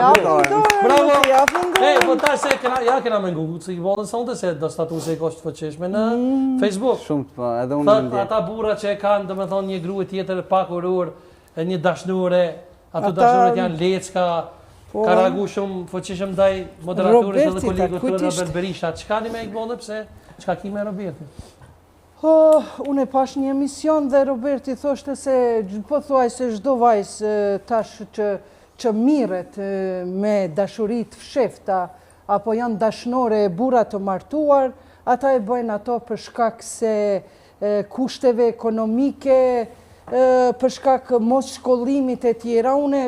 Japim dorën. Bravo. Japim dorën. Ej, po tash se kena, ja kena me ngu si bolën sonte se do statuse i ka të fuqishme në mm. Facebook. Shumë po, edhe unë Thot ata burra që e kanë, domethënë një grua tjetër pa kurorë, e një dashnore, ato ata... dashnoret janë lecka, po, ka reagu shumë fuqishëm ndaj moderatorit dhe kolegut të Robert Berisha. Çka ni me Ikbolle pse? Çka ki me Robertin? Oh, unë e pash një emision dhe Roberti thoshte se pothuajse çdo vajzë tash që që mirret me dashuri të fshefta apo janë dashnore e burra të martuar, ata e bëjnë ato për shkak se kushteve ekonomike, për shkak mos shkollimit e tjera, unë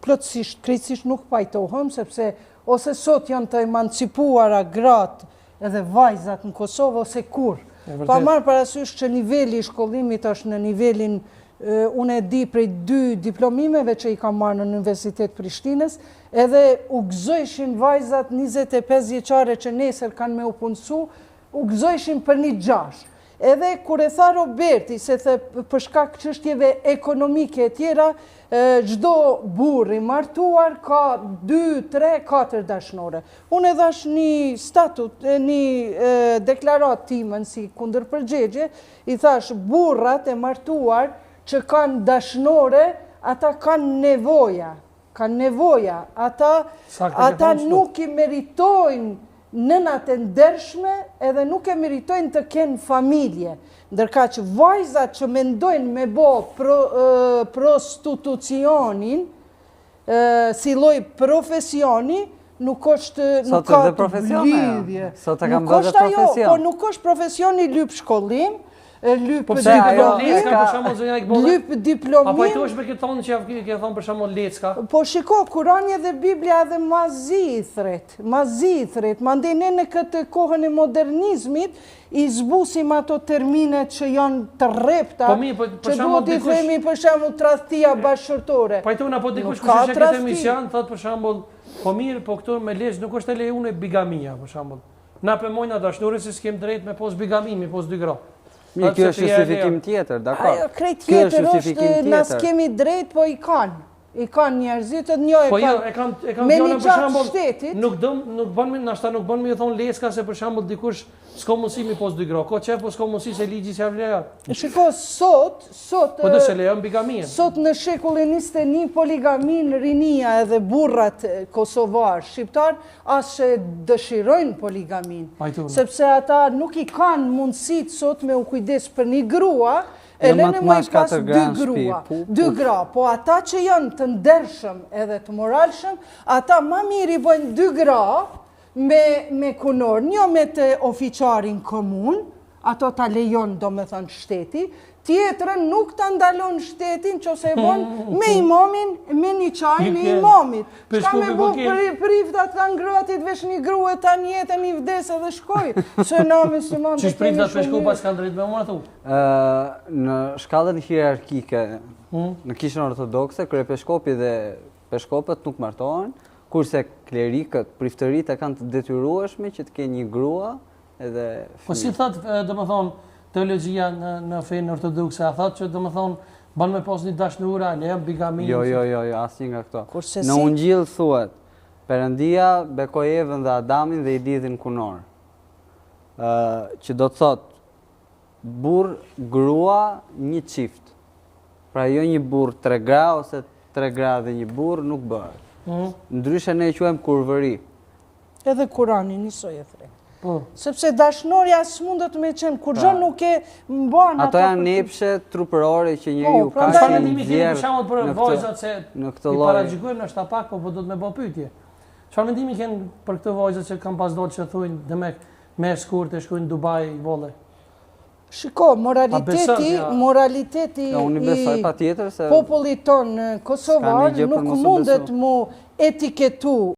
plotësisht, krejtësisht nuk pajtohem, sepse ose sot janë të emancipuara gratë edhe vajzat në Kosovë ose kurrë. Pa marrë parasysh që niveli i shkollimit është në nivelin, unë e di prej dy diplomimeve që i kam marrë në Universitet Prishtinës, edhe u gëzojshin vajzat 25 vjeçare që nesër kanë me u punësu, u gëzojshin për një gjash. Edhe kur e tha Roberti, se the për shkak çështjeve ekonomike e tjera, çdo burrë i martuar ka 2, 3, 4 dashnore. Unë e dhash një statut, një deklaratë timen si kundërpërgjegje, i thash burrat e martuar që kanë dashnore, ata kanë nevoja, kanë nevoja, ata, ata nuk i meritojnë nënat e ndershme edhe nuk e meritojnë të kenë familje. Ndërkaq vajzat që mendojnë me bo pro, prostitucionin, si lloj profesioni, nuk është nuk ka të lidhje. Sot e kam bërë dhe profesion. Po nuk është profesioni lyp shkollim, lyp po pse ajo lecka për shembull zonja Ikbolle? Lyp diplomim. A pajtohesh me këtë thonë që ja ke thonë për shembull lecka? Po shiko, Kurani dhe Biblia edhe ma zi i thret, ma zi i thret. Mandej ne në këtë kohën e modernizmit i zbusim ato termine që janë të rrepta, po mi, po, që duhet t'i themi për shembull tradhtia bashkëshortore. Pajtona po dikush kush e sheh këtë emision thotë për shembull, po mirë, po këtu me ligj nuk është e lejuar bigamia për shembull. Na pe mojna dashnore se s'kem drejt me pos bigami, me pos dy gra. Mirë, kjo është justifikim tjetër, dakor. Ajo krejt tjetër është, na s'kemi drejt, po i kanë. I kanë njerëzit edhe një e po jo, kanë. Po jo, e kam e kam me fjalën për shembull. Shtetit. Nuk do nuk bën më, ndoshta nuk bën me thon lecka se për shembull dikush s'ka mundësi mi pos dy gra. Ka qef po s'ka mundësi se ligji s'ja lejon. Shiko, sot, sot Po do se lejon bigaminë. Sot në shekullin 21 poligaminë rinia edhe burrat kosovar, shqiptar as që dëshirojnë poligaminë. Sepse ata nuk i kanë mundësitë sot me u kujdes për një grua, E lënë me i pas dy grua, dy gra, po ata që janë të ndershëm edhe të moralshëm, ata ma mirë i bëjnë dy gra me, me kunorë, një me të ofiqarin komunë, ato ta lejon, domethënë, shteti, tjetrën nuk ta ndalon shtetin që ose e bon me imamin, me niqahin e imamit. Çka me bu priftat kanë gratit veç një grue ta jetën i vdes edhe shkoj. Se na musliman të kemi shumë. Qysh priftat peshkopat s'kanë drejt me u martu? Në shkallën hierarkike, hmm? në kishën ortodokse, kryepeshkopi dhe peshkopët nuk martohen, kurse klerikët, priftërit e kanë të detyrueshme që të kenë një grua edhe fëmijë. Po si thot, domethënë, teologjia në në fenë ortodokse, a thot që domethënë bën me pas një dashnore, a lejon bigaminë? Jo, jo, jo, jo, asnjë nga këto. Kurse në Ungjill thuhet, Perëndia bekoi Evën dhe Adamin dhe i lidhi në kunorë. Ë, që do të thotë Burrë, grua, një çift. Pra jo një burrë tre gra ose tre gra dhe një burrë nuk bëhet. Mm. Ndryshe ne e quajmë kurvëri. Edhe Kurani njësoj e thret. Po. Sepse dashnorja s'mundet me qenë, kurgjo pra, nuk e mban ato. Ato janë nepshe trupërore që njeriu po, ka që i nxjerr për shembull për vajzat se në këtë lloj. I paragjykojmë ndoshta pak, po po do të me bë pyetje. Çfarë mendimi keni për këto vajzat që kanë pas dalë që thonë demek Me eskortë e shkojnë në Dubai, bolle. Shiko, moraliteti, moraliteti i se popullit tonë kosovar nuk mundet mu etiketu.